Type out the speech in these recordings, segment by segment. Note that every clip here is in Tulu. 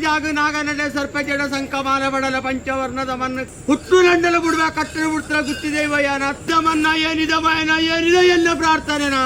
ಜಾಗ ನಾಗನಡೆ ಸರ್ಪ ಜಡ ಸಂಕಮಾಲ ಬಡಲ ಪಂಚವರ್ಣದ ಮಣ್ಣು ಹುಟ್ಟು ನಂಡಲ ಬುಡುವ ಕಟ್ಟಡ ಬುಡ್ತರ ಗುತ್ತಿದೇವಯ್ಯನ ಅತ್ತಮನ್ನ ಏನಿದ ಮಯನ ಏನಿದ ಎಲ್ಲ ಪ್ರಾರ್ಥನೆನಾ.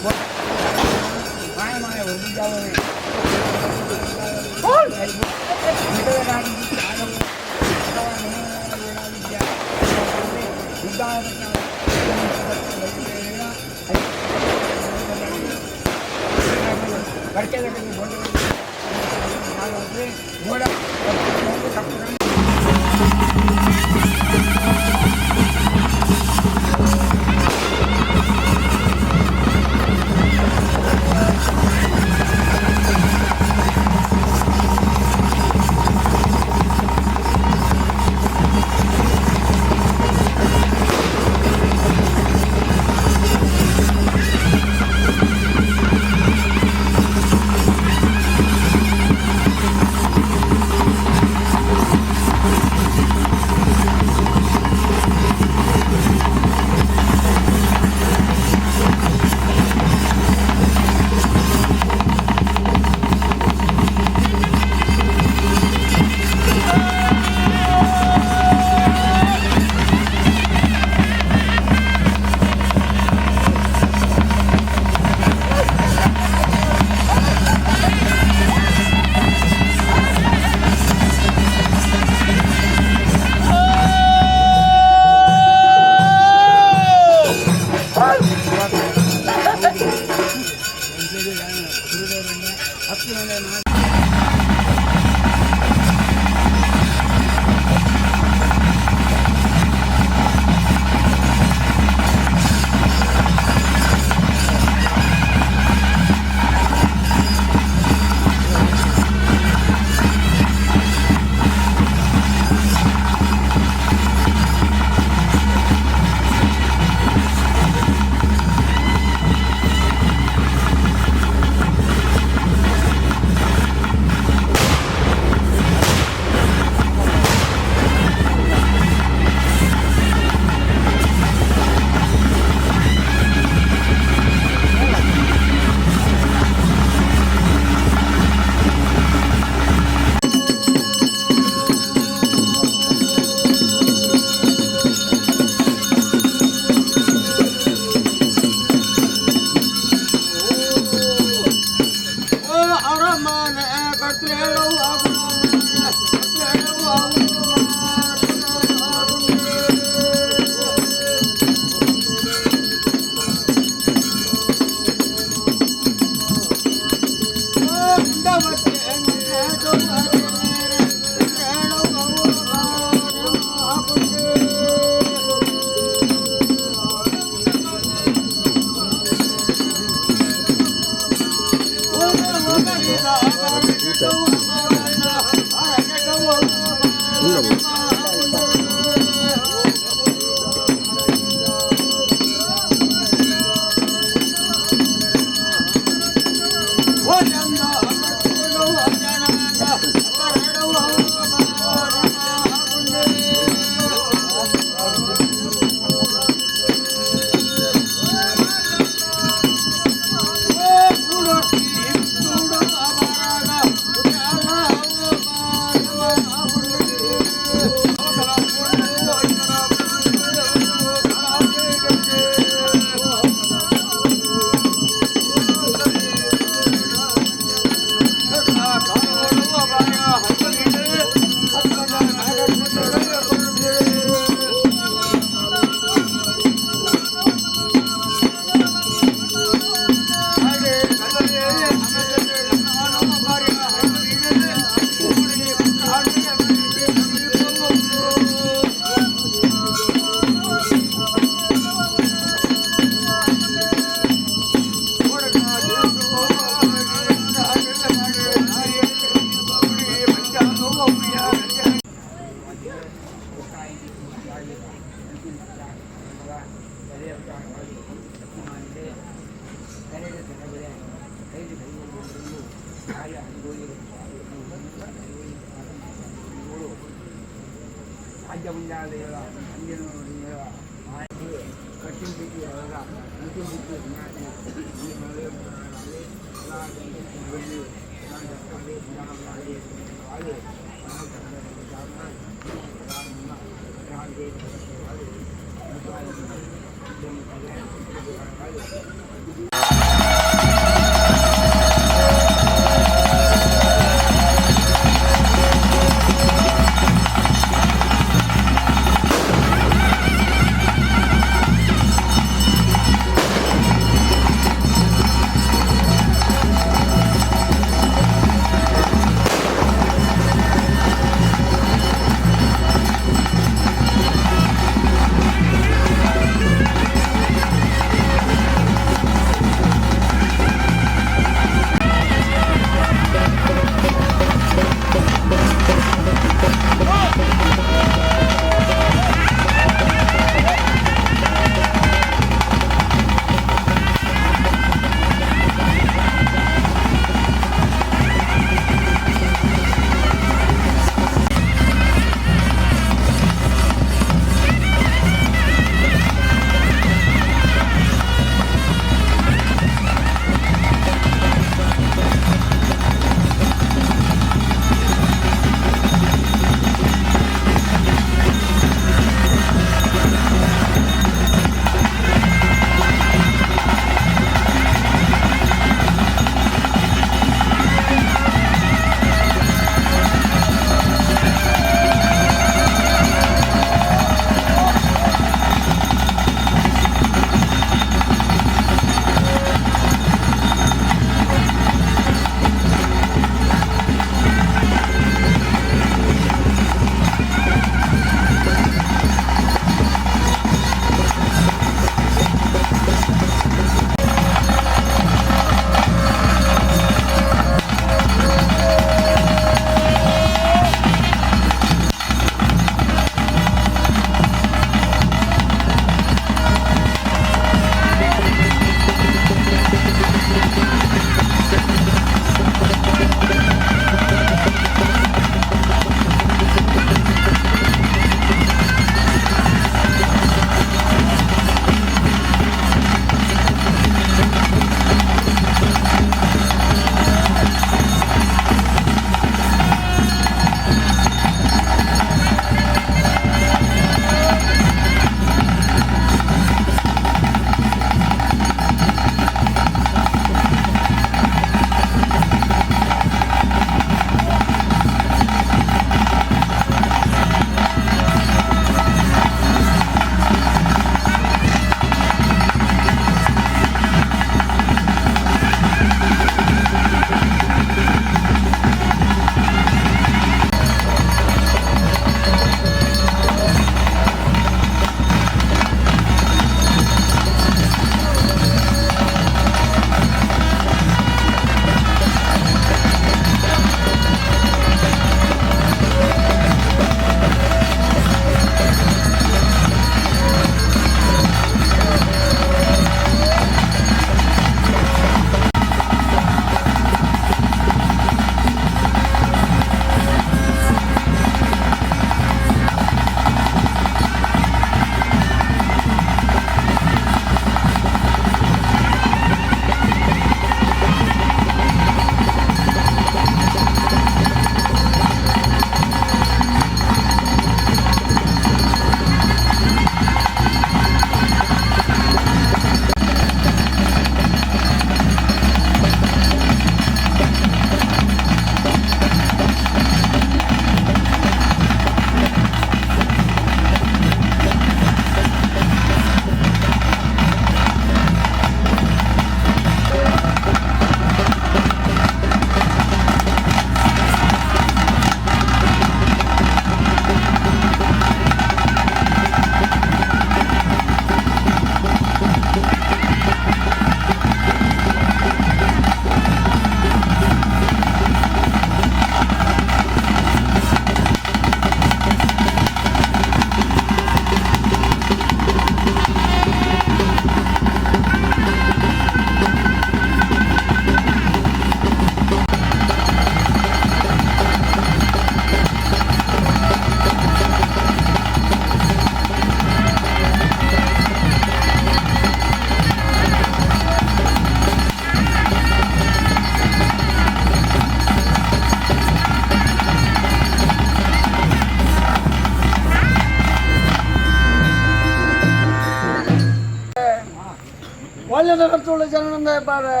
ಕುದುರೋಳ ಜನನಂದ ಹೆಬ್ಬಾರೆ,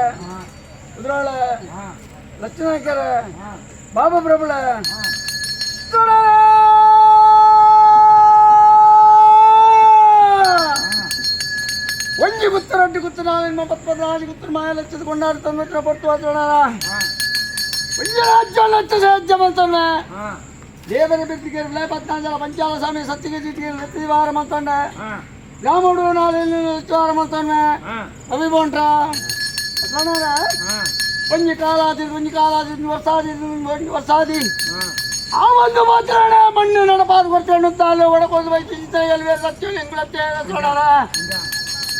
ಕುದುರೋಳ ಲಕ್ಷ್ಮಣಕೆರೆ, ಬಾಬಾ ಪ್ರಭುಳ. ಒಂಜಿ ಗುತ್ತು ರಡ್ಡು ಗುತ್ತು ನಾಲ್ ಪತ್ಪದಾಜಿ ಗುತ್ತು ಮಾಯ ಲಕ್ಷದ ಕೊಂಡಾಡು ತಂದ್ರೆ ಪೊರ್ತು ವಾತೋಣ. ಒಂಜಿ ರಾಜ್ಯ ಲಕ್ಷ ರಾಜ್ಯ ಮಂತೊಂಡೆ. ದೇವರ ಬಿತ್ತಿಗೆ ಪತ್ನಾಂಜಲ ಪಂಚಾಲ ಸ್ವಾಮಿ ಸತ್ತಿಗೆ ಚಿಟ್ಟಿಗೆ ವಾರ ಮಂತೊಂಡೆ. ರಾಮುಡು ನಾಳೆ ವಾರ ಮಂತೊಂಡೆ. ಅವಿ ಬೋಂಟ್ರ ಒಂಜಿ ಕಾಲಾದಿ, ಒಂಜಿ ಕಾಲಾದಿ, ವರ್ಷಾದಿ, ಒಂಜಿ ವರ್ಷಾದಿ. ಆ ಒಂದು ಮಾತ್ರ ಮಣ್ಣು ನಡಪಾದ ಕೊಡ್ತೇನೆ ತಾನು ಒಡಕೋದು ಬೈತಿ ಚಿತ್ರ ಸತ್ಯ ಎಂಗುಲತ್ತೆ ಸೋಡಾರ.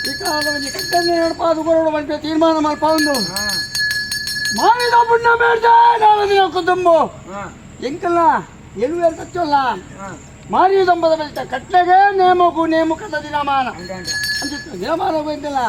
ಈ ಕಾಲದ ಒಂಜಿ ಕಟ್ಟನೆ ನಡಪಾದ ಕೊರಡು ಬಂತೆ ತೀರ್ಮಾನ ಮಲ್ಪ ಒಂದು ಮಾವಿನ ಪುಣ್ಯ ಬೇಡ ನಾವು ದಿನ ಕುದುಂಬು ಎಂಕಲ್ಲ ಎಲುವೇರು ಸತ್ಯಲ್ಲ ಮಾರಿ ದಂಬದ ಬೆಲ್ತ ಕಟ್ಲೆಗೆ ನೇಮಕು ನೇಮಕದ ದಿನಮಾನ ಅಂಚಿತ್ತು ದಿನಮಾನ ಹೋಯ್ತಿಲ್ಲ.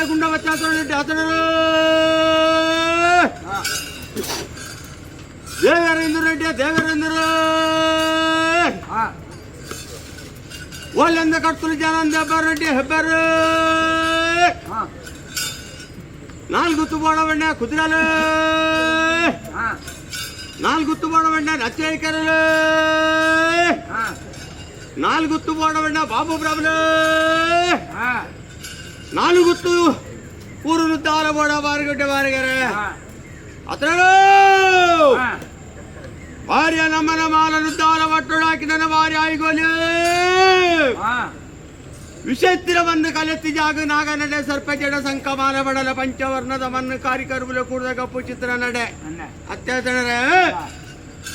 ಗುಂಡ ಬಚ್ಚಾತರು ಆತನರು ದೇವರೇಂದ್ರ ರೆಡ್ಡಿ ದೇವರೇಂದ್ರ ಒಲ್ಲೆಂದ ಕರ್ತುಲು ಜನ ಹೆಬ್ಬಾರ್ ರೆಡ್ಡಿ ಹೆಬ್ಬಾರ್ ನಾಲ್ಗುತ್ತು ಬೋಡವಣ್ಣ ಕುದುರಲು ನಾಲ್ಗುತ್ತು ಬೋಡವಣ್ಣ ನಚ್ಚೇಕರಲು ನಾಲ್ಗುತ್ತು ಬೋಡವಣ್ಣ ಬಾಬು ಪ್ರಭುಲು ನಾಲ್ಗುತ್ತು ಊರು ನುದ್ದಾಲ ಬೋಡ ಬಾರಿಗುಡ್ಡೆ ಬಾರಿಗೆರೆ ಅತರಳು ಭಾರ್ಯ ನಮ್ಮನ ಮಾಲ ನುದ್ದಾಲ ಒಟ್ಟುಡಾಕಿ ನನ್ನ ಭಾರ್ಯ ಆಯ್ಗೋಲಿ ವಿಷೆತ್ತಿರ ಬಂದು ಕಲೆತ್ತಿ ಜಾಗ ನಾಗ ನಡೆ ಸರ್ಪ ಜಡ ಸಂಕ ಮಾಲ ಬಡಲ ಪಂಚವರ್ಣದ ಮಣ್ಣು ಕಾರಿಕರುಬುಲ ಕೂಡದ ಕಪ್ಪು ಚಿತ್ರ ನಡೆ ಅತ್ಯಾಚರಣೆ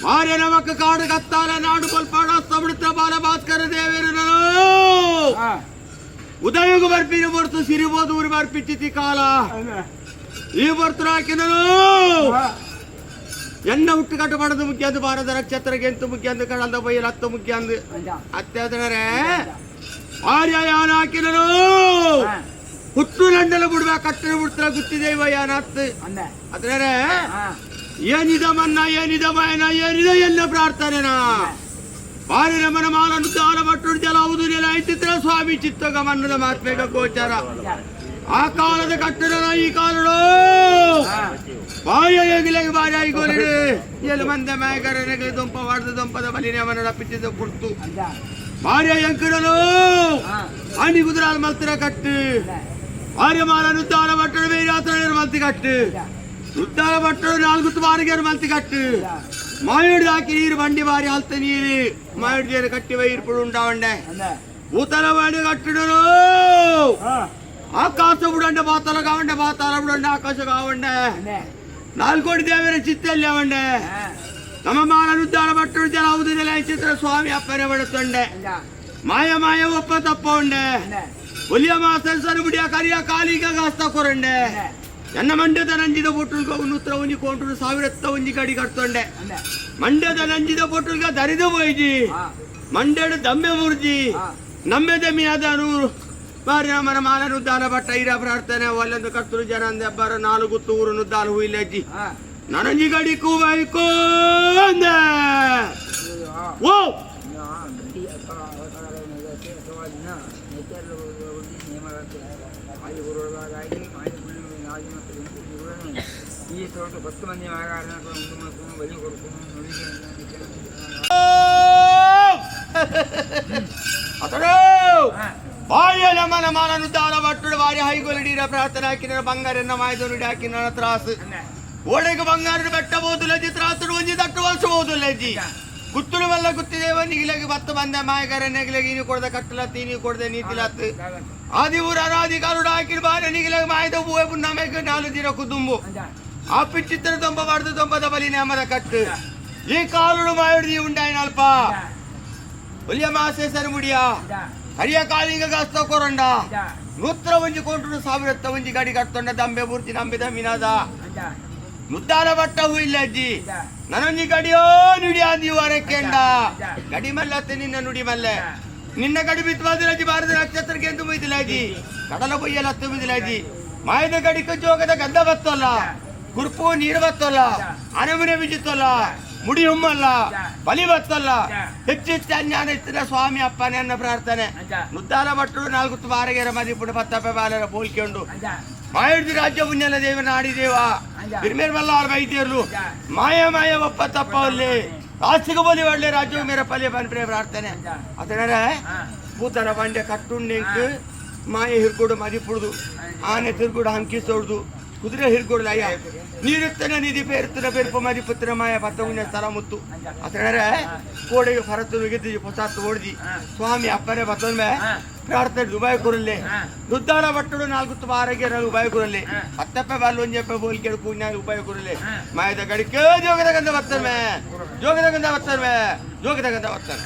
ಭಾರ್ಯ ನಮಕ ಕಾಡು ಕತ್ತಾಲ ನಾಡು ಕೊಲ್ಪಾಡ ಸಮೃದ್ರ ಬಾಲ ಭಾಸ್ಕರ ದೇವರು ಉದಯುಗ ಬರ್ಪಿನ ಬರ್ತು ಸಿರಿಬೋದು ಊರು ಬರ್ಪಿಚ್ಚಿತಿ ಕಾಲ ಈ ಬರ್ತು ಹಾಕಿದನು ಎನ್ನ ಹುಟ್ಟು ಕಟ್ಟಬಾರದು ಮುಖ್ಯ ಭಾರತ ನಕ್ಷತ್ರಕ್ಕೆ ಎಂತು ಮುಖ್ಯ ಅಂದು ಕಡಲ್ದ ಬೈಲ್ ಹತ್ತು ಮುಖ್ಯ ಅಂದು ಅತ್ಯಾಚರಣೆ ಆರ್ಯ ಯಾನ ಹಾಕಿದನು ಹುಟ್ಟು ನಂಡಲ ಬಿಡುವ ಕಟ್ಟಡ ಬಿಡ್ತಾರ ಗುತ್ತಿದೇವ ಯಾನತ್ತು ಅದ್ರೆ ಏನಿದ ಮನ್ನ ಏನಿದ ಮಾಯನ ಏನಿದ ಎಲ್ಲ ಪ್ರಾರ್ಥನೆನಾ ಬಾರಿ ನಮನ ಮಾಲನ್ನು ದಾನ ಪಟ್ಟು ಜಲಾವುದು ನೆಲ ಐತಿತ್ರ ಸ್ವಾಮಿ ಚಿತ್ತ ಗಮನದ ಮಾತ್ಮೇಕ ಗೋಚರ ಆ ಕಾಲದ ಕಟ್ಟಡ ಈ ಕಾಲಡು ಬಾಯ ಎಗಿಲೆಗೆ ಬಾಯ ಐಗೋಲಿಡು ಎಲ್ಲಿ ಮಂದ ಮಾಯಕರನೆಗೆ ದೊಂಪ ವಾಡದ ದೊಂಪದ ಬಲಿನೆ ಮನಡ ಪಿಚ್ಚಿದ ಕುರ್ತು ಭಾರ್ಯ ಎಂಕಡಲು ಅಣಿ ಕುದುರಾಲ್ ಮಲ್ತಿರ ಕಟ್ಟು ಭಾರ್ಯ ಮಾಲನ್ನು ದಾನ ಪಟ್ಟಡು ಬೇರೆ ಮಲ್ತಿ ಕಟ್ಟು ಉದ್ದಾರ ಪಟ್ಟಡು ನಾಲ್ಕು ಬಾರಿಗೆರು ಮಲ್ತಿ ಕಟ್ಟು ಮಾಯುడు ಹಾಕಿ ನೀರು ಬಂಡಿ ಬಾರಿ ಆಲ್ತ ನೀರು ಮಾಯುడు ಜೇರು ಕಟ್ಟಿ ವೈರ್ಪುಡು ಉಂಡಾವಂಡೆ ಭೂತಲ ಬಾಡಿ ಕಟ್ಟಿಡರು ಆಕಾಶ ಬುಡಂಡೆ ಬಾತಲ ಕಾವಂಡೆ ಬಾತಾಲ ಬುಡಂಡೆ ಆಕಾಶ ಕಾವಂಡೆ ನಾಲ್ಕೋಡಿ ದೇವರ ಚಿತ್ತಲ್ಲಿ ಅವಂಡೆ ನಮ್ಮ ಮಾಲನುದ್ದಾರ ಭಟ್ಟರು ಜಲ ಹೌದು ಚಿತ್ರ ಸ್ವಾಮಿ ಅಪ್ಪನೆ ಬಡುತ್ತೊಂಡೆ ಮಾಯ ಮಾಯ ಒಪ್ಪ ತಪ್ಪ ಉಂಡೆ ಒಲಿಯ ಮಾಸ ಬಿಡಿಯ ಕರಿಯ ಕಾಲಿಗ ಗಾಸ್ತ ಕೊರಂಡೆ ಎನ್ನ ಮಂಡ್ಯದ ನಂಜಿದ ಬೊಟ್ಟುಲ್ಗ ಉನ್ನೂತ್ರ ಒಂಜಿ ಕೋಂಟು ಸಾವಿರತ್ತ ಒಂಜಿ ಗಡಿ ಕಟ್ತೊಂಡೆ ಮಂಡ್ಯದ ನಂಜಿದ ಬೊಟ್ಟುಲ್ಗ ದರಿದ ಪೋಯ್ಜಿ ಮಂಡ್ಯಡು ದಮ್ಮೆ ಮುರ್ಜಿ ನಮ್ಮೆದ ಮಿಯಾದ ನೂರು ಬಾರಿ ನಮ್ಮನ ಮಾಲನುದ್ದಾನ ಭಟ್ಟ ಇರ ಪ್ರಾರ್ಥನೆ ಒಲ್ಲೊಂದು ಕರ್ತರು ಜನ ಅಂದೆ ನಾಲ್ಕು ತೂರು ನುದ್ದಾಲ ಹುಯಿಲಜ್ಜಿ ನನಂಜಿ ಗಡಿ ಕೂಬಾಯ್ಕೋ ಅಂದೆ ಓ ಈ ತೋಟ ಪತ್ತು ಮಂದಿ ಮಾಗಾರನ ಬಲಿ ಕೊಡ್ಕೊಂಡು ಅತಡು ಬಾಯ ನಮನ ಮಾಲನುದ್ದಾನ ಭಟ್ಟುಡು ಬಾರಿ ಹೈಗೊಲಡೀರ ಪ್ರಾರ್ಥನೆ ಹಾಕಿನ ಬಂಗಾರನ್ನ ಮಾಯದೋನುಡಿ ಹಾಕಿನ ತ್ರಾಸು ಓಡೆಗೆ ಬಂಗಾರದ ಬೆಟ್ಟಬಹುದು ಲಜ್ಜಿ ತ್ರಾಸುಡು ಒಂಜಿ ತಟ್ಟು ವರ್ಷಬಹುದು ಲಜ್ಜಿ ಗುತ್ತುಲು ಮಲ್ಲ ಗುತ್ತಿದೇವ ನಿಗಿಲಗಿ ಬತ್ತ ಬಂದ ಮಾಯಗಾರ ನೆಗಿಲಗಿ ನೀ ಕೊಡದ ಕಟ್ಟಲತ್ತಿ ನೀ ಕೊಡದೆ ನೀತಿಲತ್ತು ಆದಿ ಊರ ಅನಾದಿ ಕಾಲುಡು ಹಾಕಿನ ಬಾರ ನಿಗಿಲಗಿ ಮಾಯದ ಹೂವೆ ನಮಗೆ ನಾಲು ದಿನ ಕುದುಂಬು ಆ ಪಿಚ್ಚಿತ್ರ ದೊಂಬ ಬಾರ್ದು ದೊಂಬದ ಬಲಿ ನೇಮದ ಕಟ್ಟು ಈ ಕಾಲುಡು ಮಾಯುಡು ಉಂಡಾಯಿನಲ್ಪ ಒಲಿಯ ಮಾಸೆ ಸರಿಮುಡಿಯ ಹರಿಯ ಕಾಲಿಗ ಗಾಸ್ತ ಕೊರಂಡ ನೂತ್ರ ಒಂಜಿ ಕೊಂಟು ಸಾವಿರತ್ತ ಒಂಜಿ ಗಡಿ ಕಟ್ಟೊಂಡ ದಂಬೆ ಬೂರ್ತಿ ನಂಬಿದ ಮಿನಾದ ಮುದ್ದಾಲ ಬಟ್ಟ ಹೂ ಇಲ್ಲ ಅಜ್ಜಿ ನನೊಂಜಿ ಗಡಿಯೋ ನುಡಿ ಅಂದಿ ವಾರಕ್ಕೆಂಡ ಗಡಿ ಮಲ್ಲತ್ತೆ ನಿನ್ನ ನುಡಿ ಮಲ್ಲೆ ನಿನ್ನ ಗಡಿ ಬಿತ್ತು ಅಜ್ಜಿ ಭಾರತ ನಕ್ಷತ್ರಕ್ಕೆ ಎಂದು ಮುಯ್ದಿಲ್ಲ ಅಜ್ಜಿ ಕಡಲ ಬೊಯ್ಯಲ ಹತ್ತು ಮುಯ್ದಿಲ್ಲ ಅಜ್ಜಿ ಮಾಯದ ಗಡಿಕ ಜೋಗದ ಗಂಧ ಬತ್ತಲ್ಲ ಕುರ್ಪು ನೀರು ಬತ್ತಲ್ಲ ಅರಮನೆ ಬಿಜಿತ್ತಲ್ಲ ಮುಡಿ ಹುಮ್ಮಲ್ಲ ಬಲಿ ಬತ್ತಲ್ಲ ಹೆಚ್ಚು ಹೆಚ್ಚು ಅಜ್ಞಾನ ಇತ್ತಿನ ಸ್ವಾಮಿ ಅಪ್ಪನೇ ಅನ್ನ ಪ್ರಾರ್ಥನೆ ಮುದ್ದಾಲ ಭಟ್ರು ನಾಲ್ಕು ಬಾರಗೆರ ಮದಿಪುಡು ಪತ್ತಪ್ಪೆ ಬಾಲರ ಬೋಲ್ಕೊಂಡು ಮಾಯಡ್ದು ರಾಜ್ಯ ಪುಣ್ಯಲ ದೇವ ನಾಡಿದೇವ ಬಿರ್ಮೇರ್ ಮಲ್ಲಾರ್ ವೈದ್ಯರು ಮಾಯ ಮಾಯ ಒಪ್ಪ ತಪ್ಪ ಅಲ್ಲಿ ಆಸ್ತಿಗೆ ಬೋಲಿ ಒಳ್ಳೆ ರಾಜ್ಯ ಮೇರ ಪಲ್ಯ ಪನ್ಪ್ರೆ ಪ್ರಾರ್ಥನೆ ಅದನರೆ ಭೂತರ ಬಂಡೆ ಕಟ್ಟುಂಡೆಂಕ್ ಮಾಯ ಹಿರ್ಗೋಡು ಮದಿಪುಡ್ದು ಆನೆ ತಿರ್ಗೋಡು ಹಂಕಿಸೋಡ್ದು ಕುದುರೆ ಹಿರ್ಗೋಡು ಅಯ್ಯ ನೀರುತ್ತನ ನಿಧಿ ಪೇರುತ್ತಿನ ಪೇರ್ಪ ಮದಿಪುತ್ತಿನ ಮಾಯ ಪತ್ತ ಉಣ್ಣ ಸ್ಥಳ ಮುತ್ತು ಅದನರೆ ಕೋಡೆಗೆ ಫರತ್ತು ಗೆದ್ದು ಹೊಸಾತ್ತು ಓಡ್ದಿ ಸ್ವಾಮಿ ಅಪ್ಪನೇ ಬತ್ತೊಮ್ಮೆ ಪ್ರಾರ್ಥನೆ ದುಬಾಯ್ ಕುರಲ್ಲೆ ದುದ್ದಾರ ಭಟ್ಟರು ನಾಲ್ಕು ಬಾರಗೆ ಉಪಾಯ ಕುರಲ್ಲೆ ಹತ್ತಪ್ಪೆ ಬಾಲ್ ಒಂಜಪ್ಪೆ ಬೋಲ್ಕೆಡು ಕೂഞ്ഞാൽ ಉಪಾಯ ಕುರಲ್ಲೆ ಮಾಯದ ಗಡಿಕೆ ಜೋಗದ ಗಂಧ ಬರ್ತಾನೆ ಜೋಗದ ಗಂಧ ಬರ್ತಾನೆ ಜೋಗದ ಗಂಧ ಬರ್ತಾನೆ.